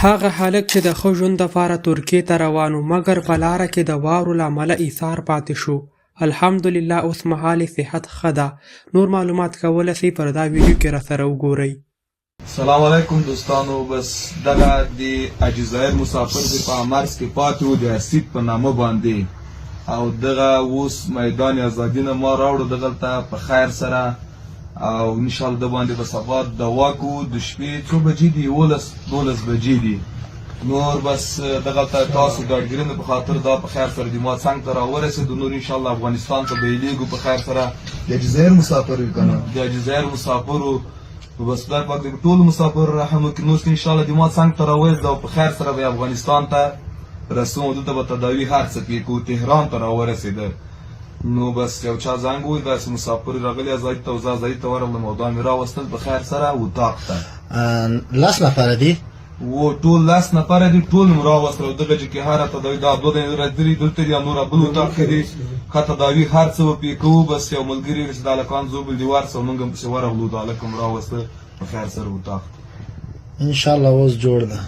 هغه هلک چې د ښه ژوند دپاره ترکیې ته روان و، مګر په لاره کې د واورو له امله ایسار پاتې شو. الحمدلله اوس مهال یې صحت ښه ده. نور معلومات کولی سئ پر دا ویډیو کې راسره وګورئ. سلام علیکم دوستانو بس دغه د اجزایر مسافر دی په امرز کې پاتې و د اسید په نامه باندې او دغه اوس میدان ازادي نه ما راوړو دغلته په خیر سره او ان شاء الله د باندې به سبا دوا کوو. د شپې څو بجې دي؟ 11 12 بجې دي. نور بس دغلته تاسو ډاډګیرنې په خاطر دا په خیر سره د ما څنګ ته راورسېدو. نور ان شاء الله افغانستان ته به یې لېږو په خیر سره. د جزایر مسافر وي که نه؟ د جزایر مسافر و. نو بس خدای پاک دې په ټولو مسافرو رحم وکړي. نور ان شاء الله د ما څنګ ته راوېزده او په خیر سره به یې افغانستان ته رسوم او دلته به تداوي هر څه پرې کوو. تهران ته راورسېده. نو بس یو چا زنګ وویل داسې مسافر راغلي ازادي ته او زه ازادي ته ورغلم او دا مې راوستل په خیر سره اتاق ته. لس نفره دي؟ و ټول لس نفره دي، ټول مو راوستل او دغه چې کې هره تداوي دا دوه دانې راځي دلته دي او نور بل اتاق کې دي. ښه تداوي هر څه به پرې کوو. بس یو ملګري ویل چې دا هلکان ژوبل دي ورسه، مونږ هم پسې ورغلو، دا هلک هم راوسته په خیر سره اتاق ته. انشاءالله اوس جوړ ده.